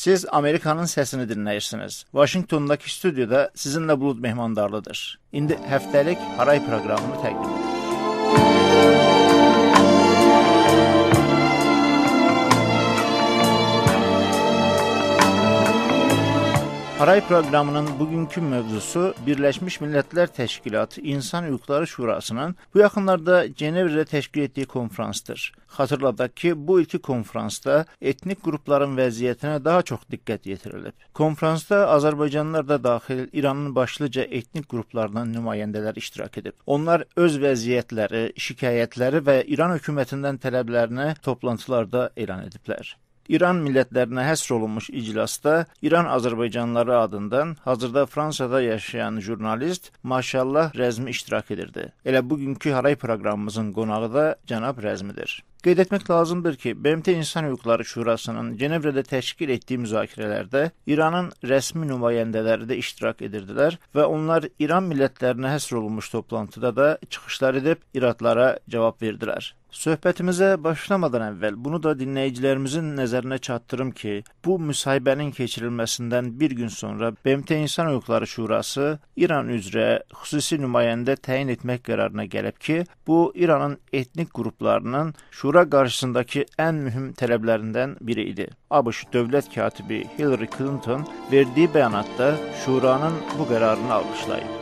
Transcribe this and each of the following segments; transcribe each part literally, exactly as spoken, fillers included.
سیز آمریکانین سسینی دینله‌ییرسینیز. واشینگتونداکی استودیودا سیزینله بولود مهماندارلیدیر. ایندی هفته‌لیک هارای پروقرامینی تقدیم ائدیریک. هارای پروقرامینین بوگونکو موضوعسو بیرلشمیش میللتلر تشکیلاتی اینسان حقوقلاری شوراسینین بو یاخینلاردا جنئوده تشکیل ائتدیگی کنفرانسدیر. خاطیرلاداق کی، بو ایلکی کنفرانسدا ائتنیک قروپلارین وضعیتینه داها چوخ دقت یئتیریلیب. کنفرانسدا آذربایجانلیلار دا داخیل ایرانین باشلیجا ائتنیک قروپلاریندان نماینده‌لر اشتراک ائدیب. اونلار اؤز وضعیتلری، شکایتلری و ایران حکومتیندن طلبلرینی توپلانتیلاردا اعلان ائدیبلر. ایران میللتلرینه حصر اولونموش اجلاسدا ایران آذربایجانلیلاری آدیندان حاضیردا فرانسادا یاشایان ژورنالیست ماشاالله رزمی اشتراک ائدیردی. ائله بوگونکو هارای پروقرامیمیزین قوناغی دا جناب رزمیدیر. قید ائتمک لازیمدیر کی، ب م ت اینسان حقوقلاری شوراسینین جنئوده تشکیل ائتدیگی مذاکره‌لرده ایرانین رسمی نماینده‌لری ده اشتراک ائدیردیلر و اونلار ایران میللتلرینه حصر اولونموش توپلانتیدا دا چیخیشلار ائدیب ایرادلارا جواب وئردیلر. صحبتیمیزه باشلامادان اول بونو دا دینله‌ییجیلریمیزین نظرینه چاتدیریم کی، بو مصاحبه‌نین کئچیریلمه‌سیندن بیر گون سونرا ب م ت اینسان حقوقلاری شوراسی ایران اوزره خصوصی نماینده تعیین ائتمک قرارینا گلیب کی، بو ایرانین ائتنیک قروپلارینین شورا قارشیسینداکی ان مهم طلبلریندن بیری ایدی. آ ب ش دؤولت کاتیبی هیلاری کلینتون وئردیگی بیاناتدا شورانین بو قرارینی آلقیشلاییب.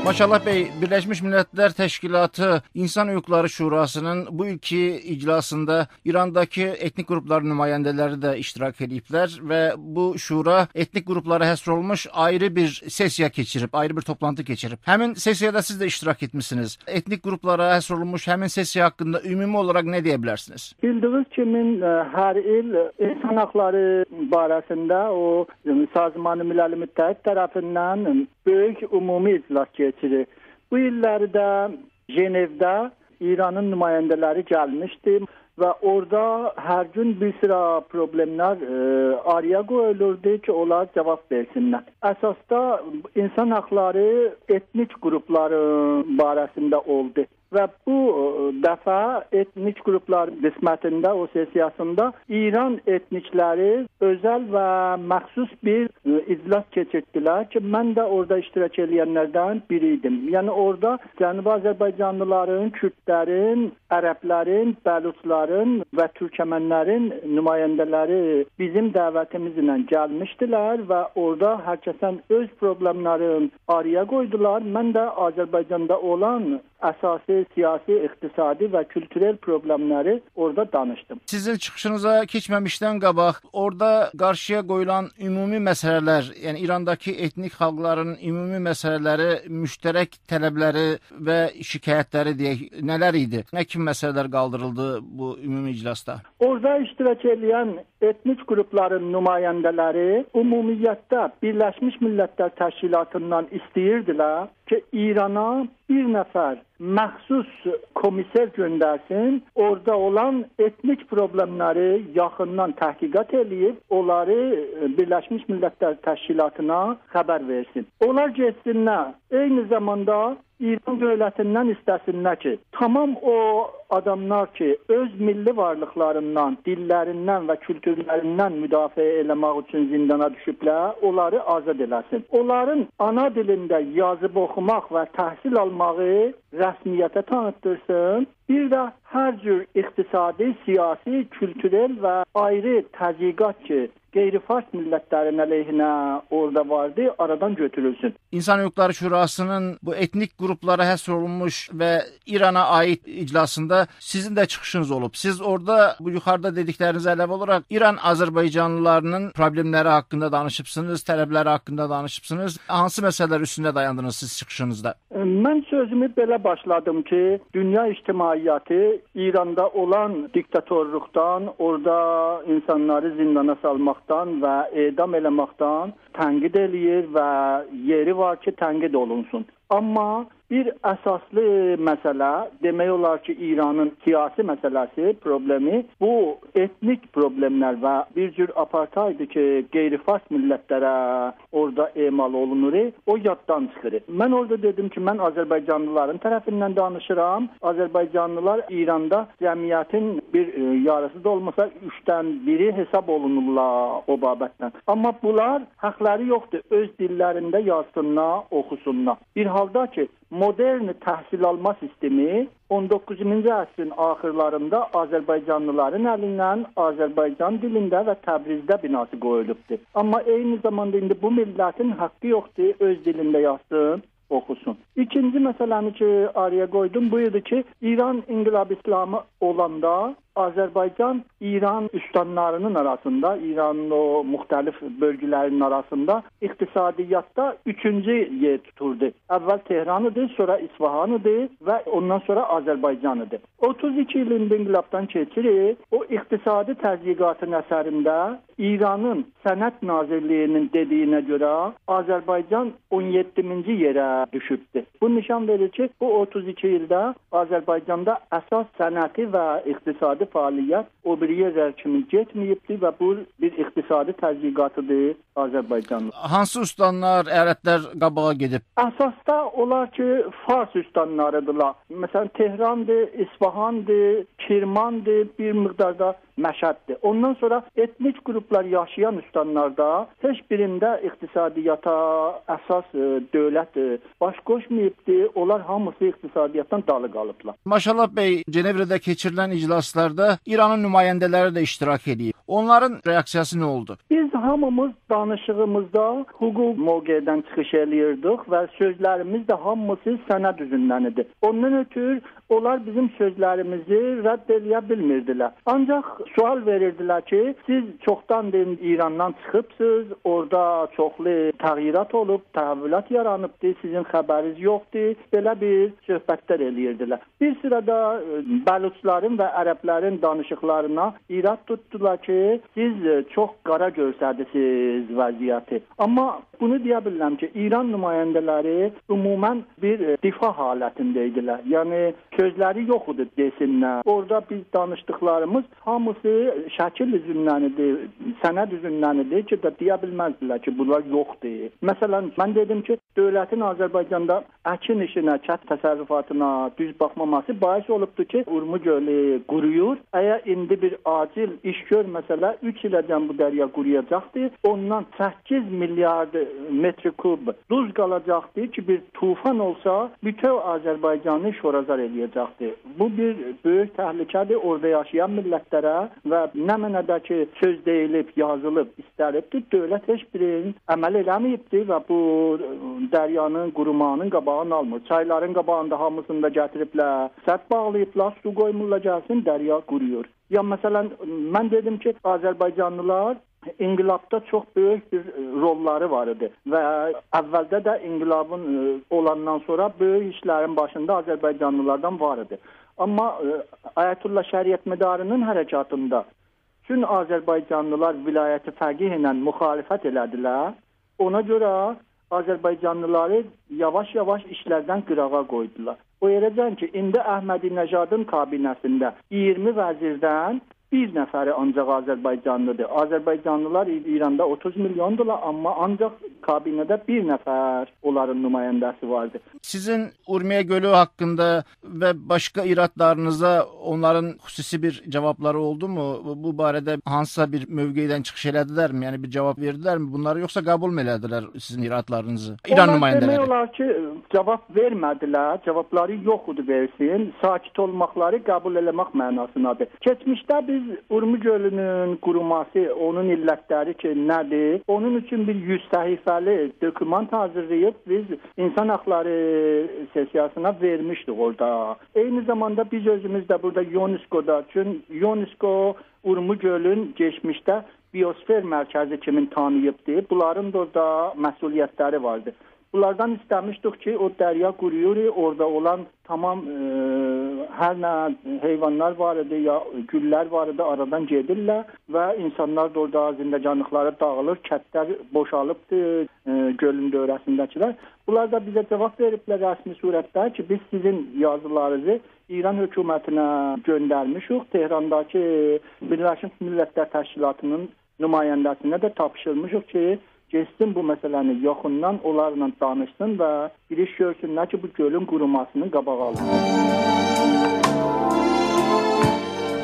ماشاالله بی، بیرلشمیش میللتلر تشکیلاتی اینسان حقوقلاری شوراسینین بو ایلکی اجلاسیندا ایرانداکی ائتنیک قروپلارین نماینده‌لری ده اشتراک ائدیبلر و بو شورا ائتنیک قروپلارا حصر اولموش آیری بیر سسیا کئچیریب، آیری بیر توپلانتی کئچیریب. همین سسیادا سیز ده اشتراک ائتمیسینیز. ائتنیک قروپلارا حصر اولونموش همین سسیا حاقیندا عمومی اولاراق نه دئیه بیلرسینیز؟ بیلدیگینیز کیمی، ائ، هر ایل اینسان حاقلاری باره‌سینده او، ائ، سازمان ملل متحد طرفیندن، ائ، بؤیوک عمومی اجلاس کئچیریر. بو ایللری ده ژنئوده ایرانین نماینده‌لری گلمیشدی و اورادا هر گون بیر سیرا پروبلئملر، ائ، آرایا قویولوردو کی، اونلار جواب وئرسینلر. اساسدا اینسان حاقلاری ائتنیک قروپلارین باره‌سینده اولدو و بو، ائ، دفعه ائتنیک قروپلار قسمتینده، او سسیاسیندا ایران ائتنیکلری اؤزل و مخصوص بیر، ائ، اجلاس کئچیرتدیلر کی، من ده اورادا اشتراک ائله‌ینلردن بیری ایدیم. یعنی اورادا جنوبی آذربایجانلیلارین، کوردلرین، عربلرین، بلوچلارین و تورکمنلرین نماینده‌لری بیزیم دعوتیمیزله گلمیشدیلر و اورادا هر کسن اؤز پروبلئملرین آرایا قویدولار. من ده آذربایجاندا اولان اساسی سیاسی، اقتصادی و کولتورل پروبلئملری اورادا دانیشدیم. سیزین چیخیشینیزا کئچمه‌میشدن قاباق اورادا قارشییا قویولان عمومی مسئله‌لر، یعنی ایرانداکی ائتنیک خالقلارین عمومی مسئله‌لری، مشترک طلبلری و شکایتلری دئیک، نه‌لر ایدی؟ نه کیمی مسئله‌لر قالدیریلدی بو عمومی اجلاسدا؟ اورادا اشتراک ائله‌ین ائتنیک قروپلارین نماینده‌لری عمومیتده بیرلشمیش میللتلر تشکیلاتیندان ایسته‌ییردیلر کی، ایرانا بیر نفر مخصوص کومیسر گؤندرسین، اورادا اولان ائتنیک پروبلئملری یاخیندان تحقیقات ائله‌ییب، اونلاری، ائ، بیرلشمیش میللتلر تشکیلاتینا خبر وئرسین. اونلار گئتسینلر، عینی زاماندا ایران دؤولتیندن ایسته‌سینلر کی، تمام او آداملار کی، اؤز میللی وارلیقلاریندان، دیللریندن و کولتورلریندن مدافعه ائله‌مک اوچون زیندانا دوشوبلر، اونلاری آزاد ائله‌سین. اونلارین آنا دیلینده یازیب اوخوماق و تحصیل آلماغی رسمیته تانیتدیرسین. بیر ده هر جور اقتصادی، سیاسی، کولتورل و آیری تضییقات کی، غیر فارس میللتلرین علیهینه اورادا واردی، آرادان گؤتورولسون. اینسان حقوقلاری شوراسی‌نین بو ائتنیک قروپلارا حصر اولونموش و ایرانا عایید اجلاسیندا سیزین ده چیخیشینیز اولوب. سیز اورادا بو یوخاریدا دئدیکلرینیزه علاوه اولاراق ایران آذربایجانلیلاری‌نین پروبلئملری حاقیندا دانیشیبسینیز، طلبلری حاقیندا دانیشیبسینیز. هانسی مسئله‌لر اوستونده دایاندینیز سیز چیخیشینیزدا؟ من سؤزومو بئله باشلادیم کی، دونیا اجتماعیتی ایراندا اولان دیکتاتورلوقدان، اورادا اینسانلاری زیندانا سالماقدان و اعدام ائله‌مکدن تنقید ائله‌ییر و یئری وار کی، تنقید اولونسون. آمما بیر اساسلی مسئله، دئمک اولار کی، ایرانین سیاسی مسئله‌سی، پروبلئمی، بو ائتنیک پروبلئملر و بیر جور آپارتایدی کی، غیر فارس میللتلره اورادا اعمال اولونور، او یاددان چیخیر. من اورادا دئدیم کی، من آذربایجانلیلارین طرفیندن دانیشیرام. آذربایجانلیلار ایراندا جمعیتین بیر، ائ، یاریسی دا اولماسا، اوچدن بیری حساب اولونورلار او بابتدن. آمما بونلار حاقلاری یوخدور اؤز دیللرینده یازسینلار، اوخوسونلار. بیر حالدا کی، مدرن تحصیل آلما سیستمی اون دوققوزونجو عصرین آخیرلاریندا آذربایجانلیلارین الیندن آذربایجان دیلینده و تبریزده بناسی قویولوبدور. آمما عینی زاماندا ایندی بو میللتین حاققی یوخدور اؤز دیلینده یازسین، اوخوسون. ایکینجی مسئله‌نی کی، آرایا قویدوم، بو ایدی کی، ایران انقلاب اسلامی اولاندا آذربایجان ایران استانلارینین آراسیندا، ایرانین او مختلف بؤلگه‌لرینین آراسیندا اقتصادیاتدا اوچونجو یئر توتوردو. اول تهران ایدی، سونرا اصفهان ایدی و اوندان سونرا آذربایجان ایدی. اوتوز ایکی ایل ایندی انقلابدان کئچیر، او اقتصادی تضییقاتین اثرینده ایرانین صنعت ناظرلیگینین دئدیگینه گؤره آذربایجان اون یئددینجی یئره دوشوبدور. بو نشان وئریر کی، بو اوتوز ایکی ایلده آذربایجاندا اساس صنعتی و اقتصادی فعالیت او بیری یئرلر کیمی گئتمه‌ییبدیر و بو بیر اقتصادی تضییقاتیدیر آذربایجاندا. هانسی استانلار، ایالتلر قاباغا گئدیب؟ اساسدا اولار کی، فارس استانلاریدیرلار. مثلا، تهراندیر، اصفهاندیر، کرماندیر، بیر مقدار دا مشهددیر. اوندان سونرا ائتنیک قروپلار یاشایان استانلاردا هئچ بیرینده اقتصادیاتا اساس، ائ، دؤولت، ائ، باش قوشماییبدی. اونلار هامیسی اقتصادیاتدان دالی قالیبلار. ماشاالله بی، جنئوره‌ده کئچیریلن اجلاسلاردا ایرانین نماینده‌لری ده اشتراک ائدیب. اونلارین رئاکسیاسی نه اولدو؟ بیز هامیمیز دانیشیغیمیزدا حقوق موقعیدن چیخیش ائله‌ییردیک و سؤزلریمیز ده هامیسی سند اوزوندن ایدی. اوندان اؤتور اونلار بیزیم سؤزلریمیزی رد ائله‌یه بیلمیردیلر. آنجاق سؤال وئریردیلر کی، سیز چوخداندیر ایراندان چیخیبسینیز، اورادا چوخلو تغییرات اولوب، تحولات یارانیبدیر، سیزین خبرینیز یوخدور. بئله بیر صحبتلر ائله‌ییردیلر. بیر سیرا دا، ائ، بلوچلارین و عربلرین دانیشیقلارینا ایراد توتدولار کی، سیز، ائ، چوخ قارا گؤرسدیسینیز وضعیتی. آمما بونو دئیه بیلیرم کی، ایران نماینده‌لری عموماً بیر، ائ، دفاع حالتینده ایدیلر. یعنی، سؤزلری یوخ ایدی دئسینلر. اورادا بیز دانیشدیقلاریمیز هامیسی شکیل اوزوندن ایدی، سند اوزوندن ایدی کی، دا دئیه بیلمزدیلر کی، بونلار یوخدور. مثلا، من دئدیم کی، دؤولتین آذربایجاندا اکین ایشینه، کند تصرفاتینا دوز باخماماسی باعث اولوبدور کی، اورمو گؤلو قورویور. اگر ایندی بیر عاجل ایش گؤرمه‌سه‌لر، اوچ ایله‌جن بو دریا قورویاجاقدیر. اوندان سککیز میلیارد متر کوب دوز قالاجاقدیر کی، بیر طوفان اولسا، بوتؤو آذربایجانی شوره‌زار ائله‌یه‌جکدیر. بو بیر بؤیوک تهلکه‌دیر اورادا یاشایان میللتلره و نمنه ده کی، سؤز دئییلیب، یازیلیب، ایسته‌لیبدیر، دؤولت هئچ بیرین عمل ائله‌مه‌ییبدیر و بو، ائ، دریانین قوروماغینین قاباغینی آلمیر. چایلارین قاباغیندا هامیسینی دا گتیریبلر، سد باغلاییبلار، سو قویمورلار گلسین، دریا قورویور. یا، مثلا، من دئدیم کی، آذربایجانلیلار انقلابدا چوخ بؤیوک بیر، ائ، روللاری وار ایدی و اولده ده انقلابین، ائ، اولاندان سونرا بؤیوک ایشلرین باشیندا آذربایجانلیلاردان وار ایدی. آمما، ائ، آیت‌الله شریعتمداری‌نین حرکاتیندا چون آذربایجانلیلار ولایت فقیه ایله مخالفت ائله‌دیلر، اونا گؤره آذربایجانلیلاری یاواش-یاواش ایشلردن قیراغا قویدولار. او یئره‌جن کی، ایندی احمدی‌نژادین کابینه‌سینده اییرمی وزیردن بیر نفری آنجاق آذربایجانلیدیر. آذربایجانلیلار ای-، ایراندا اوتوز میلیوندولار، آمما آنجاق کابینه‌ده بیر نفر اونلارین نماینده‌سی واردی. سیزین اورمیه گؤلو حاقیندا و باشقا ایرادلارینیزا اونلارین خصوصی بیر جاوابلاری اولدومو؟ بو، بو باره‌ده هانسیسا بیر موقعدن چیخیش ائله‌دیلرمی؟ یعنی بیر جاواب وئردیلرمی بونلارا، یوخسا قبول مو ائله‌دیلر سیزین ایرادلارینیزی ایران نماینده‌لری؟ اونلار دئمک اولار کی، جاواب وئرمه‌دیلر، جاوابلاری یوخ ایدی وئرسین، ساکت اولماقلاری قبول ائله‌مک معناسیندادیر. کئچمیشده بیز اورمو گؤلونون قوروماسی، اونون علتلری کی، نه‌دیر، اونون اوچون بیر یوز صفحه‌لی دوکومنت حاضیرلاییب بیز اینسان حاقلاری سئسسیاسینا وئرمیشدیک اورادا. عینی زاماندا بیز اؤزوموز ده بورادا یونسکودا، چون یونسکو اورمو گؤلون کئچمیشده بیوسفر مرکزی کیمی تانیییبدی. بونلارین دا اورادا مسئولیتلری واردی. بونلاردان ایسته‌میشدیک کی، او دریا قورویور، اورادا اولان تمام، ائ، هر نه حیوانلار وار ایدی، یا گوللر وار ایدی، آرادان گئدیرلر و اینسانلار دا اورادا زندگانلیقلاری داغیلیر، کتلر بوشالیبدی، ائ، گؤلون دؤوره‌سینده‌کیلر. بونلار دا بیزه جاواب وئریبلر رسمی صورتده کی، بیز سیزین یازیلارینیزی ایران حکومتینه گؤندرمیشیک. تهرانداکی بیرلشمیش میللتلر تشکیلاتینین نماینده‌سینه ده تاپشیرمیشیق کی، گئتسین بو مسئله‌نی یاخیندان اونلارلا دانیشسین و بیر ایش گؤرسونلر کی، بو گؤلون قوروماسینین قاباغی آلینسین.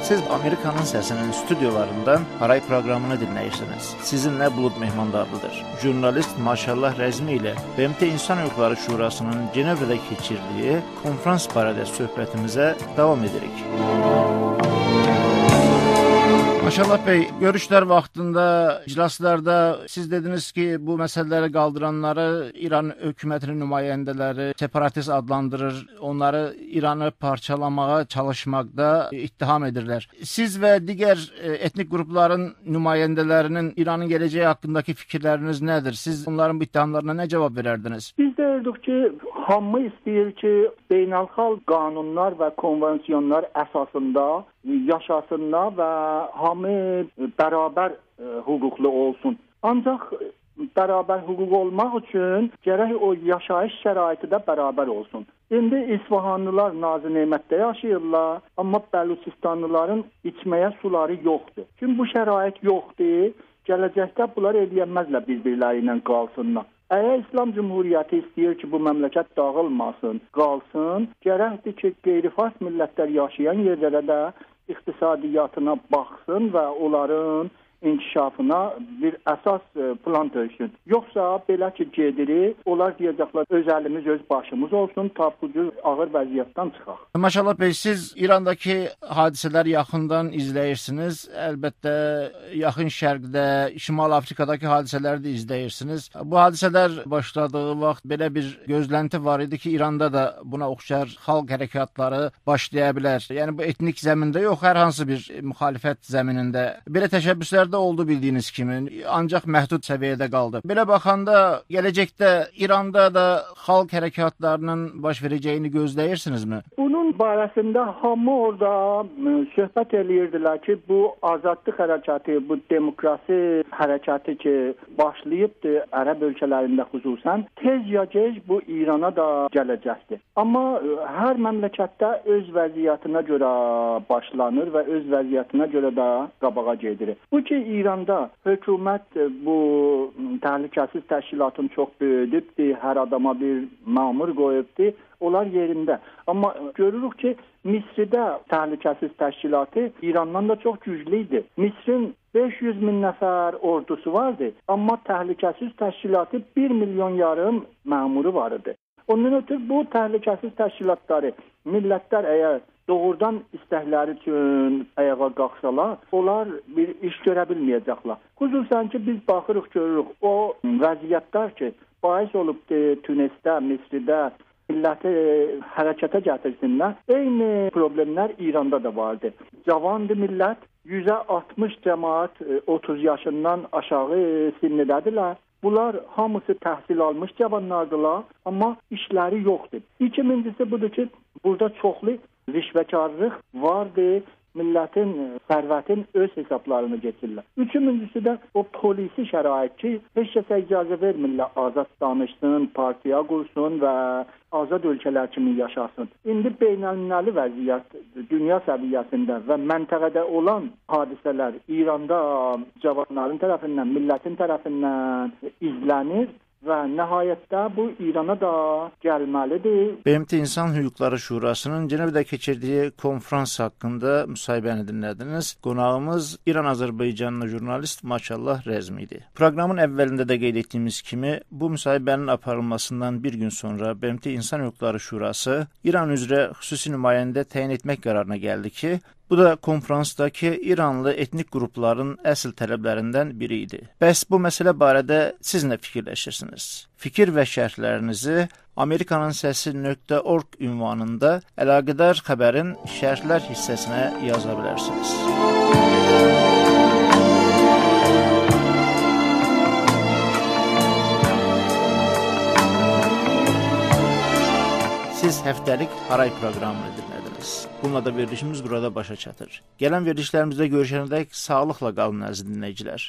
Siz Amerika'nın Sesi'nin stüdyolarından Haray programını dinleyirsiniz. Sizinle Bulut Mehmandarlı'dır. Jurnalist Maşallah Rəzmi ilə B M T İnsan Hüquqları Şurasının Cenevre'de keçirdiği konferans barədə söhbətimizə davam edirik. Maşallah bəy, görüşlər vaxtında, iclaslarda siz dediniz ki, bu məsələləri qaldıranları İran hökumətinin nümayəndələri separatist adlandırır, onları İranı parçalamağa çalışmaqda ittiham edirlər. Siz və digər, e, etnik qrupların nümayəndələrinin İranın gələcəyi haqqındakı fikirləriniz nədir? Siz onların bu ittihamlarına nə cavab verərdiniz? بیز دئییردیک کی، هامی ایسته‌ییر کی، بین‌الخالق قانونلار و کنوانسیونلار اساسیندا یاشاسینلار و هامی برابر، ائ، حقوقلو اولسون. آنجاق برابر حقوق اولماق اوچون گرک او یاشاییش شرایطی ده برابر اولسون. ایندی اصفهانلیلار ناز و نعمتده یاشاییرلار، آمما بلوچستانلیلارین ایچمه‌یه سولاری یوخدور. چونکی بو شرایط یوخدور، گله‌جکده بونلار ائلیه‌نمزلر بیر-بیرلری ایله قالسینلار. اگر ایسلام جمهوریتی ایسته‌ییر کی، بو مملکت داغیلماسین، قالسین، گرکدیر کی، غیر فارس میللتلر یاشایان یئرلره ده اقتصادیاتینا باخسین و اونلارین انکشافینا بیر اساس، ائ، پلان تؤکسون. یوخسا بئله کی گئدیریک، اونلار دئیه‌جکلر، «اؤز الیمیز، اؤز باشیمیز اولسون، تا بو جور آغیر وضعیتدن چیخاق.» Maşallah bəy, siz İrandakı hadisələri yaxından izləyirsiniz. Əlbəttə, Yaxın Şərqdə, Şimal Afrikadakı hadisələri də izləyirsiniz. Bu hadisələr başladığı vaxt belə bir gözlənti var idi ki, İranda da buna oxşar xalq hərəkatları başlaya bilər. Yəni bu etnik zəmində yox, hər hansı bir müxalifət zəminində. Belə təşəbbüslər də oldu bildiyiniz kimi, ancaq məhdud səviyyədə qaldı. Belə baxanda gələcəkdə İranda da xalq hərəkatlarının baş verəcəyini gözləyirsinizmi? بونون باره‌سینده هامی اورادا، ائ، صحبت ائله‌ییردیلر کی، بو آزادلیق حرکتی، بو دموکراسی حرکتی کی، باشلاییبدی عرب اؤلکه‌لرینده خصوصاً، تئز یا گئج بو ایرانا دا گله‌جکدیر. آمما، ائ، هر مملکتده اؤز وضعیتینه گؤره باشلانیر و اؤز وضعیتینه گؤره ده قاباغا گئدیر. بو کی، ایراندا حکومت، ائ، بو، م، تهلکه‌سیز تشکیلاتین چوخ بؤیودوبدور، هر آداما بیر مأمور قویوبدور، اونلار یئرینده. آمما، ائ، گؤروروک کی، مصرده تهلکه‌سیز تشکیلاتی ایراندان دا چوخ گوجلو ایدی. مصرین بئش یوز مین نفر اوردوسو واردی، آمما تهلکه‌سیز تشکیلاتی بیر میلیون یاریم مأمورو وار ایدی. اوندان اؤترو بو تهلکه‌سیز تشکیلاتلاری، میللتلر اگر دوغرودان ایستکلری اوچون آیاغا قالخسالار، اونلار بیر ایش گؤره بیلمه‌یه‌جکلر. خصوصاً کی، بیز باخیریق، گؤروروک، او وضعیتلر کی، باعث اولوبدو تونسده، مصرده میللتی حرکته گتیرسینلر، عینی پروبلئملر ایراندا دا واردی. جاواندی میللت، یوزه آلتمیش جماعت، ائ، اوتوز یاشیندان آشاغی سنّیده‌دیرلر. بونلار هامیسی تحصیل آلمیش جاوانلاردیلار، آمما ایشلری یوخدور. ایکینجیسی بودور کی، بورادا چوخلو رشوه‌کارلیق واردی، میللتین، ثروتین اؤز حسابلارینا کئچیرلر. اوچونجوسو ده او پلیسی شرایط کی، هئچ کسه اجازه وئرمیرلر آزاد دانیشسین، پارتیا قورسون و آزاد اؤلکه‌لر کیمی یاشاسین. ایندی بین‌المللی وضعیت، دونیا سویه‌سینده و منطقه‌ده اولان حادثه‌لر، ایراندا جاوانلارین طرفیندن، میللتین طرفیندن ایزله‌نیر و نهایتده بو ایرانا دا گلمه‌لیدیر. B M T İnsan Hüquqları Şurasının Cenevre'de geçirdiği konferans hakkında müsahibeni dinlediniz. Qonağımız İran Azərbaycanlı jurnalist Maşallah Rəzmi idi. Proqramın əvvəlində də qeyd etdiyimiz kimi, bu müsahibənin aparılmasından bir gün sonra B M T İnsan Hüquqları Şurası İran üzrə xüsusi nümayəndə təyin etmək qərarına gəldi ki, bu da konferansdakı İranlı etnik qrupların əsl tələblərindən biri idi. Bəs bu məsələ barədə siz nə fikirləşirsiniz? Fikir və şərhlərinizi Amerikanın Səsi nöqtə org ünvanında əlaqədar xəbərin şərhlər hissəsinə yaza bilərsiniz. هفته‌لیک هارای پروقرامینی دینله‌دینیز. بونونلا دا وئریلیشیمیز بورادا باشا چاتیر. گلن وئریلیشلریمیزده گؤروشنه‌دک ساغلیقلا قالین، عزیز دینله‌ییجیلر.